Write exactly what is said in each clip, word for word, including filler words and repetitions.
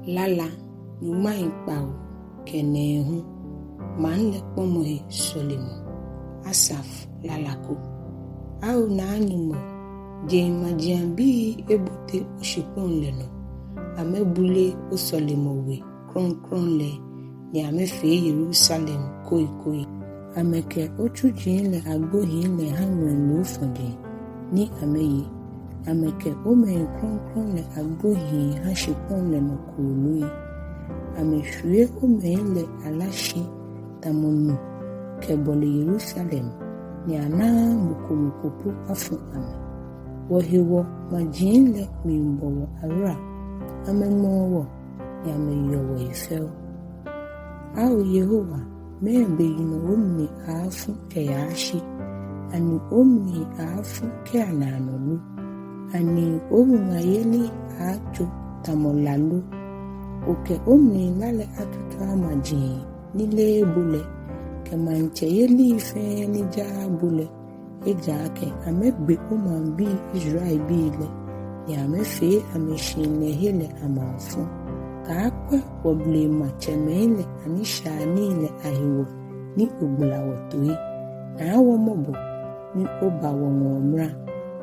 Lala nyɔŋmai kpawo kɛ nɛɛhu. Maŋ lɛ kpɔmɔ he sɔlemɔ. Asaf lala ko. Ao Naa Nyɔŋmɔ, jeŋmajiaŋbii ebote oshikpɔŋ lɛ nɔ. Amɛbule osɔlemɔwe krɔŋkrɔŋ lɛ, ni amɛfee Yerusalem koikoi. Amɛkɛ otsuji lɛ agbohii lɛ ha ŋwɛi loofɔji ni amɛye. Amɛkɛ omɛi krɔŋkrɔŋi lɛ agbohii ha shikpɔŋ lɛ nɔ kooloi. Amɛshwie omɛi lɛ ala shi tamɔ nu kɛbɔle Yerusalem, ni anaaa mɔ ko mɔ ko po afɔ amɛ. Wɔhewɔ maji lɛ miibɔ wɔ ahora. Amɛŋmɔɔ wɔ, ni amɛyeɔ wɔhe fɛo. Ao Yehowa, mɛɛ beyinɔ omli aaafu kɛyashi? Ani omli aaafu kɛya naanɔ lo? Ani owuŋayeli aaatso tamɔ la lo? Okɛ omlila lɛ atutua maji ni leee bo lɛ, kɛ maŋtsɛyelii fɛɛ ni jaaa bo lɛ. Ejaakɛ amɛgbe omaŋbii Israelbii lɛ, ni amɛfee amɛshihilɛhe lɛ amaŋfɔ. Kaakwɛ wɔblema tsɛmɛi lɛ anishaianii lɛ ahewɔ ni ogbala wɔ toi. Naa wɔ mɔbɔ ni oba wɔŋɔɔ mra,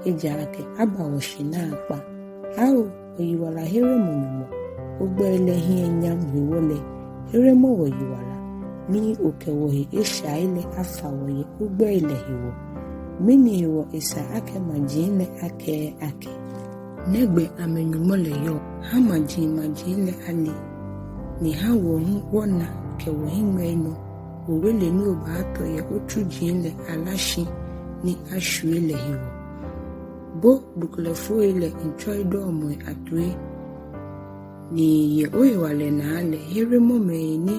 ejaakɛ aba wɔshi naakpa. Ao wɔyiwalaheremɔ Nyɔŋmɔ, ogbɛi lɛ hiɛ nyam hewɔ lɛ, heremɔ wɔyiwala, ni okɛ wɔhe eshai lɛ afa wɔ yɛ ogbɛi lɛ hewɔ. Mɛni hewɔ esa akɛ maji lɛ akɛɛ akɛ, nɛgbɛ amɛ-Nyɔŋmɔ lɛ yɔɔ? Ha majimaji lɛ ale, ni ha wɔ hu wɔna kɛ wɔhiŋmɛi nɔ owele ni obaatɔ yɛ otsuji lɛ ala shi ni ashwie lɛ hewɔ. Bo gboklɛfoi lɛ ŋtsɔidɔɔmɔi atoi, ni yɛ ohewalɛ naa lɛ heremɔ mɛi ni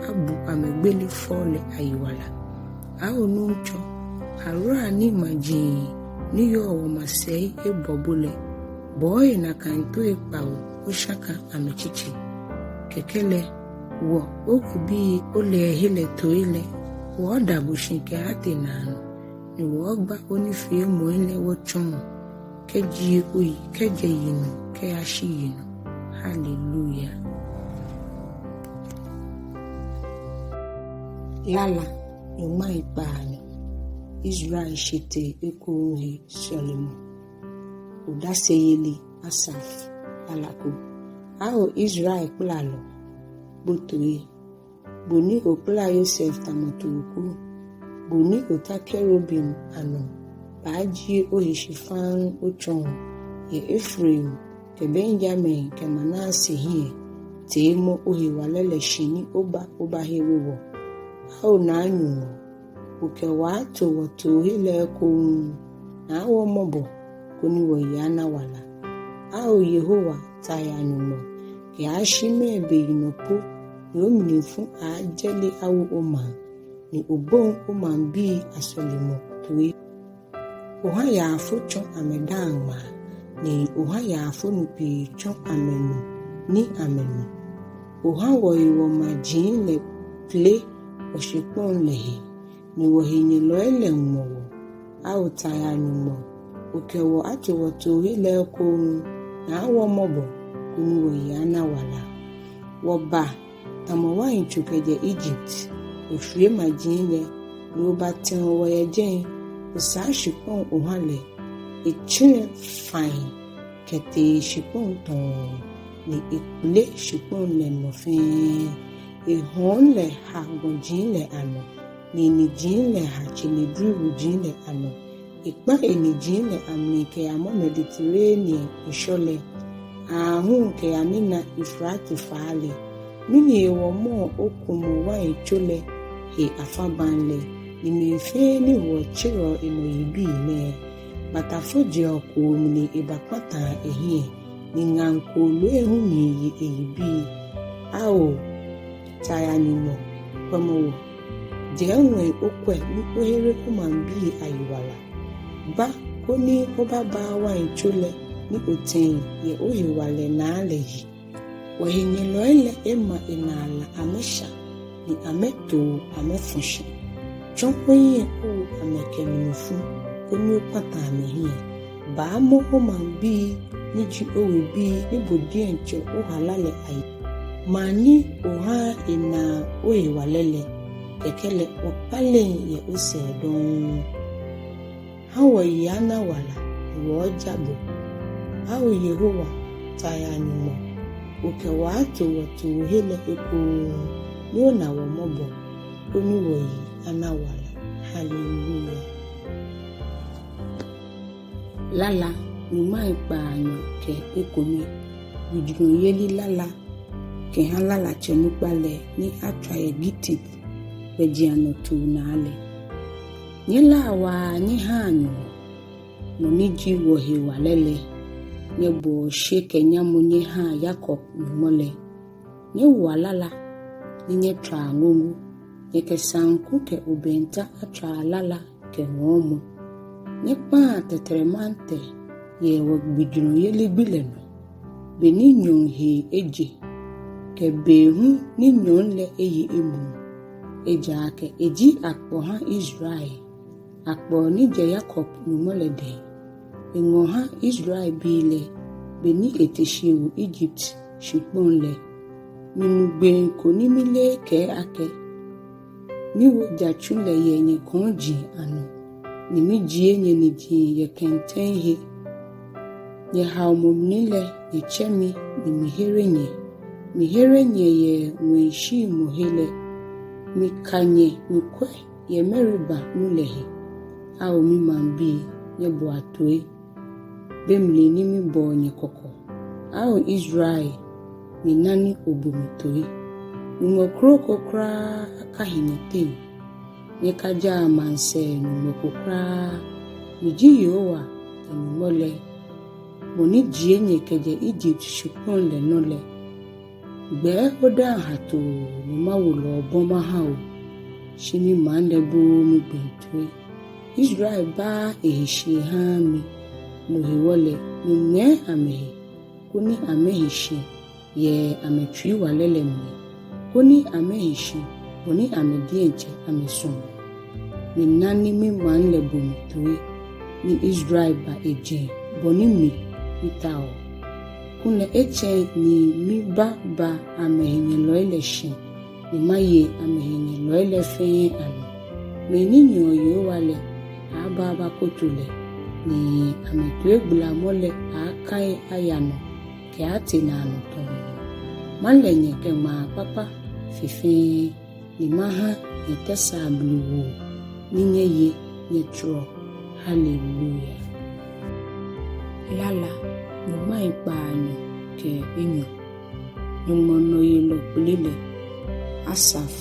abu amɛ gbele fɔ lɛ ayiwala. Ao Nuŋtsɔ, ahora ni maji ni yɔɔ wɔmasɛi ebɔ bo lɛ, bɔɔ he nakai toi kpawo oshaka amɛtsitsi. Kɛkɛ lɛ, wɔ owebii olɛɛhe lɛ toi lɛ, wɔɔda bo shi kɛaatee naanɔ, ni wɔɔgba onifeemɔi lɛ wɔtsɔɔ kɛjie oyi kɛjɛ yinɔ kɛyashi yinɔ. Haleluya. Lala nyɔŋmai kpaanyɔ. Israel shitee ekoŋŋ he sɔlemɔ. Odaseyeli. Asaf lala ko. Ao Israel kplalɔ, bo toi. Bo ni okpla Yosef tamɔ tooku, bo ni ota kerubim anɔ, baajie ohe shi faŋŋ otsɔɔ. Yɛ Efraim kɛ Benyamin kɛ Manase hiɛ, teemɔ ohewalɛ lɛ shi ni oba obahere wɔ. Ao Naa Nyɔŋmɔ, okɛ wɔ ato wɔtoohe lɛ ekoŋŋ. Naa wɔ mɔbɔ, koni wɔyi ana wala. Ao Yehowa, Tai a-Nyɔŋmɔ, kɛyashi mɛɛ beyinɔ po ni omlifu aaajɛle awo omaŋ, ni oboŋ omaŋbii asɔlemɔ toi? Oha yaafo tsɔ amɛdaaŋ ŋmaa, ni oha yaafonui pii tsɔ amɛnu ni amɛnu. Oha wɔhewɔ maji lɛ pele wɔshikpɔŋ lɛ he, ni wɔhenyɛlɔi lɛ ŋmɔ wɔ. Ao Tai a-Nyɔŋmɔ, okɛ wɔ ato wɔtoohe lɛ ekoŋŋ. Naa wɔ mɔbɔ, koni wɔyi ana wala. Wɔba tamɔ waintso kɛjɛ Egypt, oshwie maji lɛ, ni obatɛo wɔ yɛ jɛi. Osaa shikpɔŋ oha lɛ, etsɛrɛ fai kɛtee shikpɔŋ tɔɔ, ni ekpele shikpɔŋ lɛ nɔ fɛɛ. Ehɔɔŋ lɛ ha gɔji lɛ anɔ, ni eniji lɛ ha tseneduru wuji lɛ anɔ. Ekpa eniji lɛ amli kɛyamɔ Mediterranean ŋshɔ lɛ, aahu kɛyanina Eufrate faa lɛ. Mɛni hewɔ mɔ okumɔ waintso lɛ he afabaŋ lɛ, ni mɛi fɛɛ ni hoɔ tserɛɔ enɔ yibii nɛɛ? Batafo jeɔ koo mli ebakpataa ehiɛ, ni ŋaŋ kooloi hu miiye eyibii. Ao Tai a-Nyɔŋmɔ, kwɛmɔ wɔ. Jɛɛ ŋwɛi okwɛ ni ohere omaŋbii ayiwala. Ba koni obabaa waintso lɛ ni otɛo yɛ ohewalɛ naa lɛ yi. Wɔhenyɛlɔi lɛ ema enaa la amɛsha, ni amɛtoo amɛfɔ shi. Tsɔ ohiɛ owo amɛ kɛ mlifu, koni okpata amɛhiɛ. Baamɔ omaŋbii ni ji owebii ni bo diɛŋtsɛ ohala lɛ ayi, maŋ ni oha enaa ohewalɛ lɛ, kɛkɛ lɛ okpaleŋ yɛ osɛɛ dɔŋŋ. Ha wɔyi ana wala ni wɔja bo. Ao Yehowa, Tai aNyɔŋmɔ, okɛ wɔ ato wɔtoohe lɛ ekoŋŋ, ni ona wɔ mɔbɔ, koni wɔyi ana wala. Haleluya. Lala nyɔŋmai kpaanyɔ kɛ ekome. Gbijurɔyeli lala kɛha lalatsɛ nukpa lɛ ni atswa yɛ Gittith gbɛjianɔtoo naa lɛ. Nyɛlaa waa nyɛhaa Nyɔŋmɔ, mɔ ni ji wɔhewalɛ lɛ. Nyɛbɔa oshe kɛ nyamɔ nyɛhaa Yakob Nyɔŋmɔ lɛ. Nyɛwoa lala ni nyɛtswaa ŋoŋo. Nyɛkɛ saŋku kɛ obenta atswaa lala kɛ ŋɔɔmɔ. Nyɛkpaa tɛtrɛmantɛrɛ yɛ wɔgbijurɔyeli gbi lɛ nɔ, be ni nyɔɔŋ hee eje, kɛ be hu ni nyɔɔŋ lɛ eye emuu. Ejaakɛ eji akpɔ ha Israel, akpɔ ni jɛ Yakob Nyɔŋmɔ lɛ dɛŋ. Eŋɔ ha Israelbii lɛ, be ni ete shi ewo Egypt shikpɔŋ lɛ. Minu gbee ko ni mileee kɛɛ akɛ: Miwo jatsu lɛ yɛ nyɛkɔŋji anɔ, ni mijie nyɛniji yɛ kɛntɛŋ he. Nyɛhaomɔ mli lɛ, nyɛtsɛ mi, ni mihere nyɛ. Mihere nyɛ yɛ ŋwɛi shiimɔhe lɛ. Mika nyɛ mikwɛ yɛ Meriba nu lɛ he. Ao mimaŋbii, nyɛboa toi, be mli ni mibɔɔ nyɛ kɔkɔ. Ao Israel, mina ni obo mi toi. Nyɔŋmɔ kroko kwraa akahi nyɛteŋ. Nyɛkajaa maŋsɛɛ nyɔŋmɔ ko kwraa. Miji Yehowa, nyɛ-Nyɔŋmɔ lɛ, mɔ ni jie nyɛ kɛjɛ Egypt shikpɔŋ lɛ nɔ lɛ. Gbɛɛ odaaŋ hatoo, ni mawo lɛ obɔ maha o. Shi mimaŋ lɛ booo migbee toi. Israel baaa ehe shi ehaaa mi. No hewɔ lɛ, miŋmɛɛ amɛhe, koni amɛhi shi yɛ amɛtsuiwalɛ lɛ mli, koni amɛhi shi bɔ ni amɛ diɛŋtsɛ amɛsumɔɔ. Mina ni mimaŋ lɛ bo mi toi, ni Israel ba ejeŋ bɔ ni mi mitaoɔ. Kulɛ etsɛŋ ni mibaba amɛhenyɛlɔi lɛ shi, ni maye amɛhenyɛlɔi lɛ fɛɛ anɔ. Mɛi ni nyɛɔ Yehowa lɛ aaaba abakoto lɛ, ni amɛtoigbalamɔ lɛ aaaka he aya nɔ kɛaatee naanɔ tɔŋŋ. Malɛ nyɛ kɛ ŋmaa kpakpa fe fɛɛ, ni maha nyɛtɛsaa bliwoo ni nyɛye nyɛtɔrɔ. Haleluya. Lala nyɔŋmai kpaanyɔ kɛ enyɔ. Nyɔŋmɔ nɔyelɔ kpele lɛ. Asaf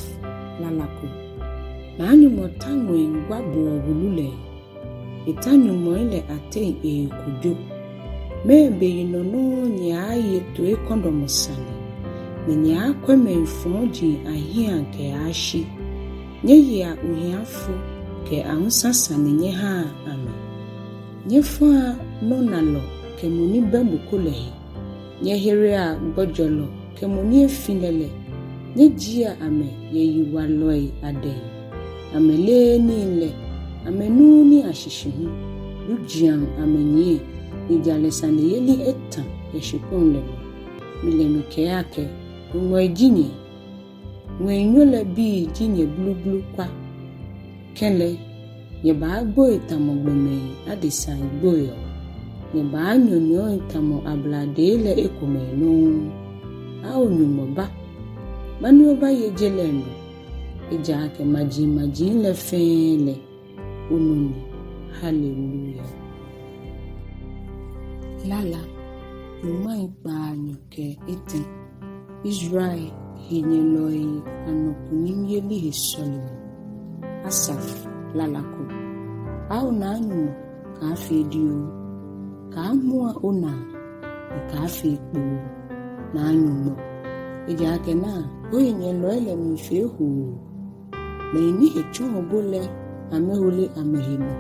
lala ko. Naa Nyɔŋmɔ ta ŋwɛi gwa boo wulu lɛ. Eta nyɔŋmɔi lɛ ateŋ eekojo. Mɛɛ beyinɔ nɔŋŋ nyɛaaye toikɔdɔmɔ sane, ni nyɛaakwɛ mɛi fɔji ahiɛiaŋ kɛyashi? Nyɛyea ohiafo kɛ awusa sane nyɛhaa amɛ. Nyɛfaa nɔnalɔ kɛ mɔ ni bɛ mɔ ko lɛ he. Nyɛherea gbɔjɔlɔ kɛ mɔ ni efi lɛ lɛ. Nyɛjiea amɛ yɛ yiwalɔi adɛŋ. Amɛleee nii lɛ, amɛnuuu nii ashishi hu. Dujiaŋ amɛnyiɛ, ni jalɛ saneyeli eta yɛ shikpɔŋ lɛ nɔ. Mi lɛ mikɛɛ akɛ: Nyɔŋmɔi ji nyɛ. Ŋwɛinyo lɛ bii ji nyɛ blublu kwa. Kɛlɛ, nyɛbaagboi tamɔ gbɔmɛi adesai gboiɔ. Nyɛbaanyɔnyɔi tamɔ abladei lɛ ekomɛi nɔŋŋ. Ao Nyɔŋmɔ, ba, ba ni obaye je lɛ nɔ. Ejaakɛ majimaji lɛ fɛɛ lɛ, onɔ ni. Haleluya. Lala nyɔŋmai kpaanyɔ kɛ etɛ. Israel henyɛlɔi anɔ kunimyeli he sɔlemɔ. Asaf lala ko. Ao Naa Nyɔŋmɔ, kaafee dioo. Kaamua onaa, ni kaafee kpoo, Naa Nyɔŋmɔ. Ejaakɛ naa, ohenyɛlɔi lɛ miifee hoo. Mɛi ni hetsɔ̃ɔ bo lɛ amɛhole amɛhe nɔ.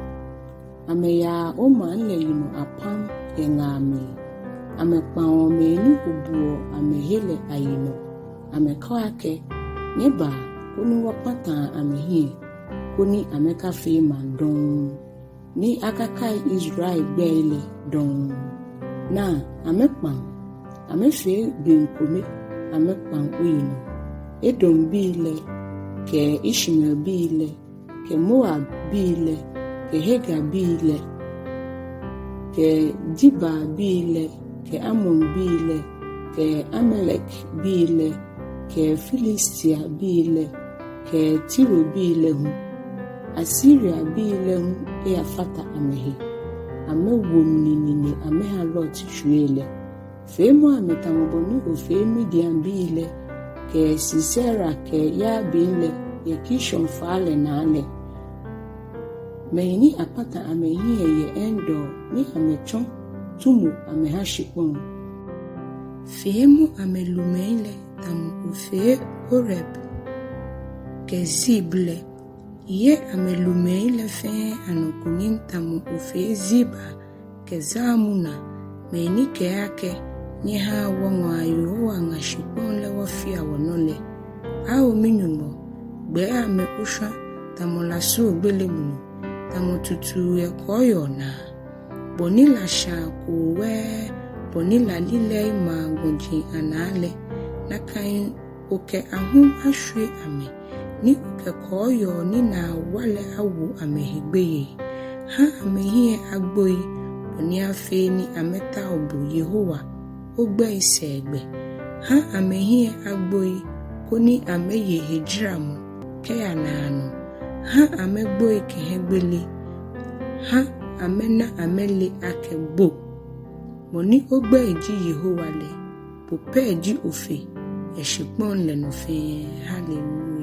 Amɛyaa omaŋ lɛ yinɔ apam yɛ ŋaa mli. Amɛkpãŋɔ mɛi ni obuɔ amɛhe lɛ ayinɔ. Amɛkɛɔ akɛ: Nyɛbaa koni wɔkpãtãa amɛhiɛ, koni amɛkafee maŋ dɔŋŋ, ni akakai Israel gbɛi lɛ dɔŋŋ. Naa, amɛkpaŋ, amɛfee gbii kome amɛkpaŋ oyi nɔ. Edombii lɛ, kɛ Ishmaelbii lɛ, kɛ Moabbii lɛ, kɛ Hagarbii lɛ, kɛ Gebalbii lɛ, kɛ Amonbii lɛ, kɛ Amalekbii lɛ, kɛ Filistiabii lɛ, kɛ Tirobii lɛ hu. Asiriabii lɛ hu eyafata amɛhe. Amɛwo mli nine amɛha Lot shwiei lɛ. Feemɔ amɛ tamɔ bɔ ni ofee Midianbii lɛ, kɛ Sisera kɛ Yabin lɛ yɛ Kishon faa lɛ naa lɛ. Mɛi ni akpata amɛhiɛ yɛ En-Dor ni amɛtsɔ tumo amɛha shikpɔŋ. Feemɔ amɛlumɛi lɛ tamɔ ofee Oreb kɛ Zeeb lɛ. Ye amɛlumɛi lɛ fɛɛ anɔ kunim tamɔ ofee Zeba kɛ Zalmuna, mɛi ni kɛɛ akɛ: Nyɛhaa wɔŋɔa Yehowa ŋa shikpɔŋ lɛ wɔfea wɔnɔ lɛ. Ao mi-Nyɔŋmɔ, gbɛɛ amɛ oshwa tamɔ lasuogbɛ lɛ mli, tamɔ tutuu yɛ kɔɔyɔɔ naa. Bɔ ni la shãa koo wɛɛ, bɔ ni lalilɛi maa gɔji anaa lɛ, nakai okɛ ahum ashwie amɛ, ni okɛ kɔɔyɔɔ ni naa wa lɛ awo amɛhe gbeyei. Ha amɛhiɛ agboi, bɔ ni afee ni amɛtao bo Yehowa, ogbɛi sɛɛgbɛ. Ha amɛhiɛ agboi, koni amɛye hejaramɔ kɛya naanɔ. Ha amɛgboi kɛ hiɛgbele. Ha amɛna amɛle akɛ bo, mɔ ni ogbɛi ji Yehowa lɛ, bo pɛ ji Ofe yɛ shikpɔŋ lɛ nɔ fɛɛ. Hallelujah.